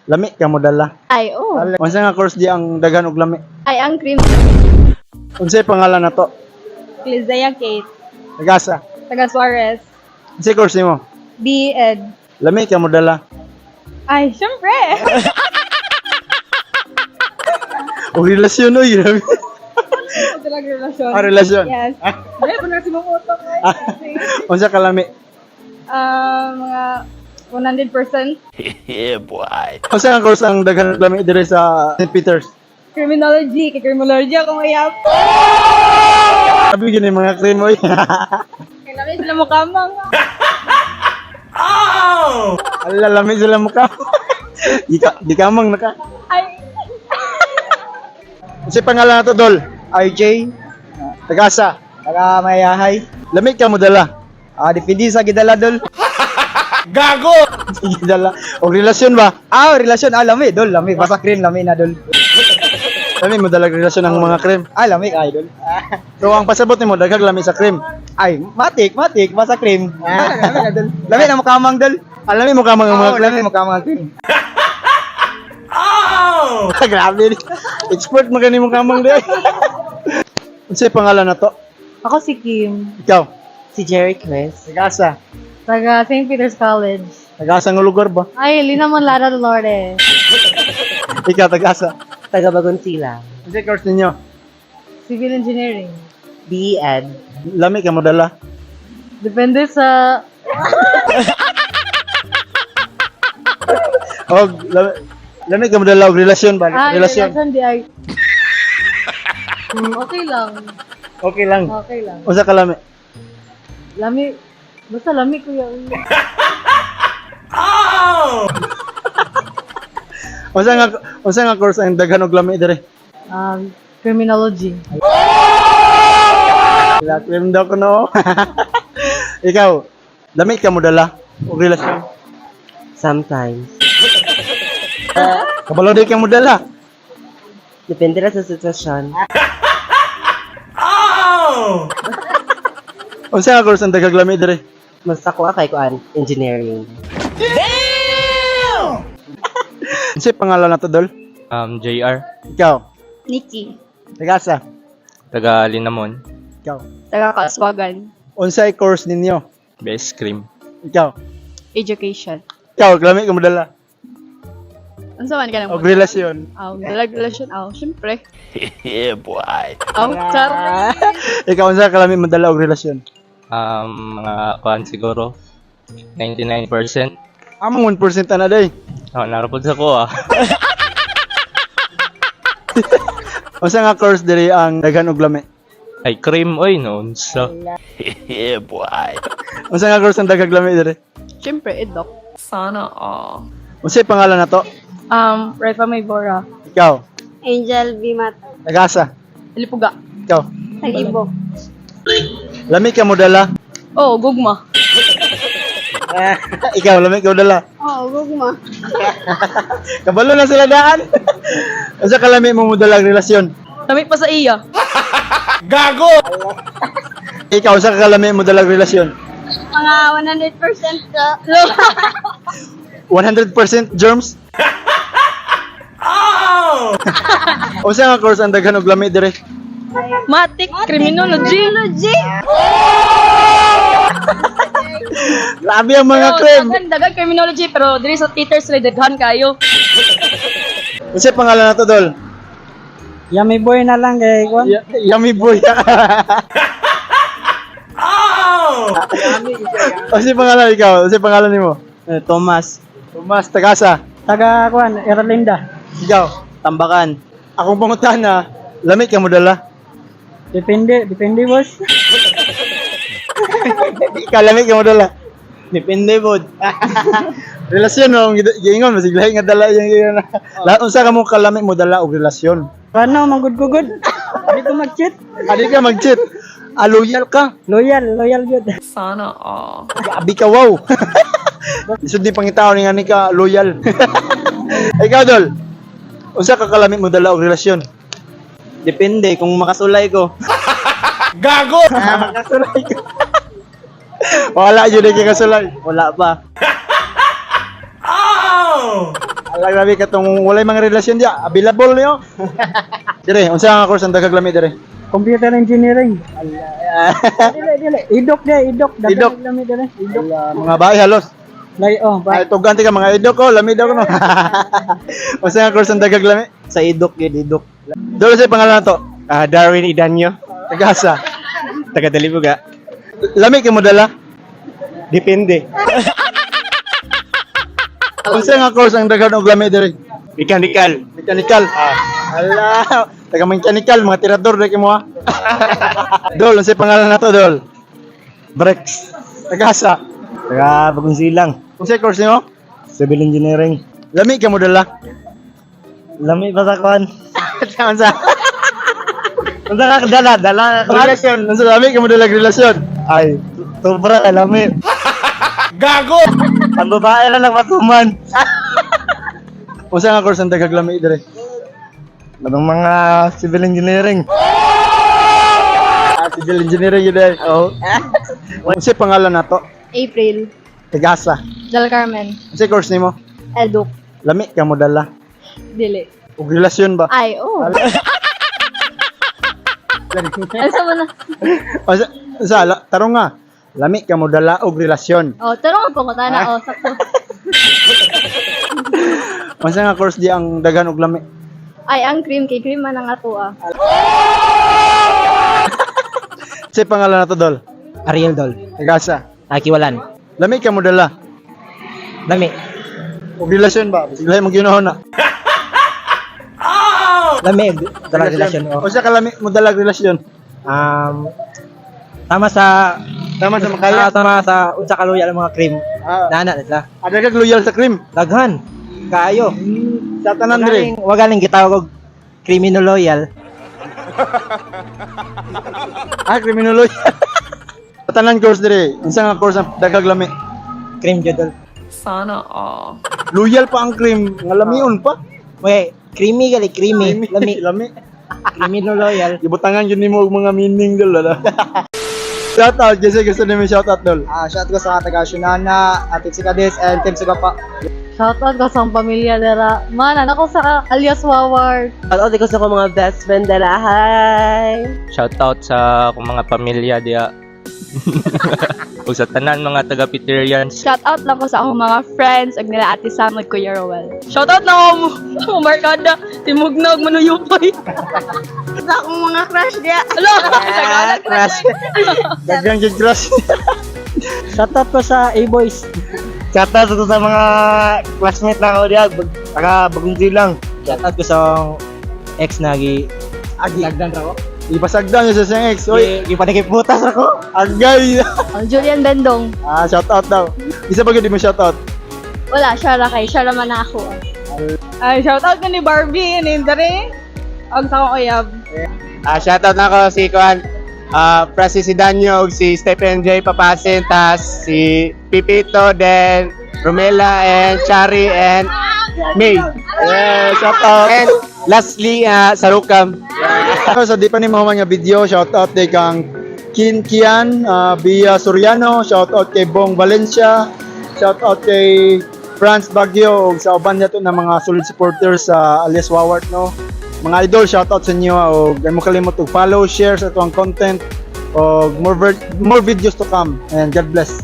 Lami ka mo dala. Ay, oh. Unsa nga course di ang daghan og lami? Ay, ang cream. Unsay pangalan nato? Lizea Kate. Tagasa. Taga Suarez. Unsay course nimo? B.Ed. Lami ka mo dala. Ay, syempre. Og relasyon oy, grabe. Talaga relasyon. Ah, relasyon. Yes. Ay, pa si mong utok. Unsa ka lami? Ah, mga 100%. Unsa nga course ang daghan og lami dire sa St. Peter's? Criminology. Kay criminology ako mayap. Sabi gini mga cream oy. Kailangan sila mukamang. Ala, lami sila mukha. Di ka mang naka. Ay, Unsay pangalan nato, Dol? RJ, Tagasa. taga Mayahay. Lami ka mo dala. Ah, depende sa gidala, dol. Sige dala. Og relasyon ba? Ah, relasyon, ah, lami, dol, lami. Basta cream, lami na, dol. Lami mo dala og relasyon ang mga cream. Ah, lami, ay, dol. So ang pasabot nimo daghang lami sa cream. Ay, matik, matik, basta cream. Ah, lami na, dol. Lami na mukamang, dol. Alam mo ka mga mga Oh, lami mukamang cream. Grabe. Expert man gani mo kamang di. Unsay pangalan nato? Ako si Kim, Ikaw. Si Jerry Chris. Tagasa. taga St. Peter's College. Tagasa nga lugar ba? Ay, Lina Monlara Dolores. Ikaw tagasa. Taga Bagontila. Unsay course ninyo? Civil Engineering. B.Ed. Lami ka mo dala. Depende sa. Og lami, lami ka mo dala og relasyon ba? Ah, Relasyon. relasyon di ay. Okay lang. Okay lang. Okay lang. Unsa ka lami? Lami. Basta lami, kuya. Unsa nga course ang daghan og lami dire? Criminology. La cream daw ko no. Ikaw, lami ka mo dala og relasyon. Sometimes. Kabalo di ka mo dala. Depende na sa sitwasyon. Unsa nga course ang daghang lami dire? Mas ako kay kuan engineering. Unsay pangalan nato, Dol? JR, Ikaw, Nikki. tagasa. Taga Linamon, Ikaw. Taga Kauswagan. Unsay course ninyo? Best Cream. Ikaw. Education. Ikaw, lami ka mo dala. Unsa man ka nang Og relasyon. Aw, dalag relasyon. Aw, syempre. Yeah, boy. Aw, char. Ikaw, unsa ka lami mo dala og relasyon? Mga kuan siguro, 99%. Among 1% ana day. Oh, narapod sa ko ah. Unsa nga course diri ang daghan og lami? Ay, cream, oy, noon. So, Unsa nga course ang daghang lami diri? Syempre, edok. Sana all. Unsay pangalan nato? Refa Maybora. Ikaw, Angel B. Mata. tagasa. Lipuga. Ikaw, Tag-ibo. lami ka mo dala. Oh, gugma. Ikaw, lami ka mo dala. Oo, gugma. Kabalo na sila daan. Unsa ka lami mo dala og relasyon? Lami pa sa iya. Ikaw, unsa ka lami mo dala og relasyon? Mga 100% ka. 100% germs? Unsa nga course ang daghan og lami dire? Matik, criminology. Criminology! Grabe ang mga cream. Daghan, daghan criminology pero diri sa Peters sila daghan kayo. Unsay pangalan nato, Dol? Yummy boy na lang kay kuan. Yummy boy. Unsay pangalan ikaw? Unsay pangalan nimo? Eh, Thomas. Tomas Tagasa. Taga kuan, Erlinda. Ikaw. Tambakan. Akong pangutana, lami ka mo dala. Depende, depende, boss. Ikaw, lami ka mo dala. Depende bod. Relasyon no, ang giingon masig lahi nga dala yung yung. Lahat unsa ka mo kalami mo dala og relasyon. Paano magud-gugod? Di ko mag-cheat. Adi ka mag-cheat. Ah, loyal ka. Loyal, loyal gyud. Sana all. Grabe ka, wow. Isod ni pangitao ni nga ni ka loyal. Ikaw, Dol. Unsa ka kalami mo dala og relasyon? Depende kung makasulay ko. Makasulay ka. Wala yun kay kasulay. Wala pa. Ala, grabe ka tong walay mga relasyon diya. Available niyo. Dire, unsa nga course ang daghang lami dire? Computer engineering. Dili, dili. Idok dia, idok. Idok. Lami dili. Idok. Ala, mga bahay halos. Lay, oh, Ay, tugan ka mga idok oh, lami daw no. Unsa nga course ang daghang lami? Sa idok, yun, idok. Dolo sa pangalan nato. Ah, Darwin Idanyo. Tagasa. Taga Dalibuga. Lami kay mo dala. Depende. Unsa nga course ang daghan og lami dire? Mechanical. Mechanical. Ala, taga mechanical, mga tirador dai kamo ha. Dol, unsay pangalan nato, Dol? Brex. Tagasa. Taga Bagong Silang. Unsay course nimo? Civil engineering. Lami ka mo dala. Lami ba sa kuan? Unsa? Unsa ka dala? Dala. Relasyon, unsa lami ka mo dala relasyon? Ay, sobra ka lami. Gago! Ang babae na lang matuman. Unsa nga course ang daghang lami dire? Anong mga civil engineering? Ah, civil engineering yun eh. Oo. Unsay pangalan nato? April. Tagasa. Del Carmen. Unsay course nimo? Eduk. Lami ka mo dala. Dili. Ug relasyon ba? Ay, oh. Ano mo na? Unsa unsa tarong nga. Lami ka mo dala og relasyon. Oh, tarong ang pangutana. Oh, sakto. Unsa nga course di ang daghan og lami? Ay, ang cream. Kay cream man ang ato ah. Unsay pangalan nato, Dol? Ariel Dol. Tagasa. Akiwalan. Lami ka mo dala. Lami. Og relasyon ba? Sige mo ginahon na. Lami. Dala relasyon. Oh. Unsa ka lami mo dala og relasyon? Tama sa Tama sa makaya. Ah, tama sa unsa ka loyal ang mga cream. Ah, Nana na sila. ada kag loyal sa cream. Daghan. Kaayo. Sa tanan dire. Wagaling, wagaling gitawag og criminal loyal. Ah, criminology. Sa tanan course dire. Unsa nga course ang daghang lami? Cream jud, Dol. Sana all. Loyal pa ang cream, nga lamion pa. Okay, creamy gali creamy. Lami. Lami. Criminal loyal. Ibutangan yun nimo og mga meaning dol. Ano? Shout out, kasi gusto nimo shout out, Dol. Ah, shout ko sa taga Shunana, Team Sikades, and Team Sugapa. Shoutout ko sa akong pamilya dara. Man, anak ko sa alias Wawar. Shoutout ko sa akong mga best friend dala. Hi. Shoutout sa akong mga pamilya diya. Ug sa tanan mga taga Peterians. Shout out lang ko sa akong mga friends ug nila Ate Sam ug Kuya Rowel. Shout out lang ako mo Markada, Timugnog, Manuyupay. Sa akong mga crush dia. Alo, Crush. Daghang gyud crush. Shoutout ko sa A-Boys. Shoutout ko sa mga classmate na ako diya, taga Bagong Silang. Shoutout ko sa ex na gi Agi. Dagdan ra ko. Ipasagdan niya sa siyang ex. Oy, Gi panikiputas ra ko. agay. Ang Julian Bendong. Ah, shout out daw. Isa pa gyud mo shout out. Wala, siya ra kay, siya ra man na ako. Ay, shoutout ko ni Barbie, ni Dre. Og sa akong uyab. Ah, shoutout na ako si Kuan. Ah, Francis Sidanyo, ug si Stephen J. Papasin, tas si Pipito, then Romela and Chari and May. Yeah, shout out. And lastly, Sarukam. Sa di pa ni mahuman nga video, shout out kay kang Kin Kian, Bia Soriano, shout out kay Bong Valencia, shout out kay Franz Baguio ug sa uban niya to na mga solid supporters sa alias Wawart no. Mga idol, shout out sa inyo ug mo kalimot og follow, share sa atuang content og more videos to come and God bless.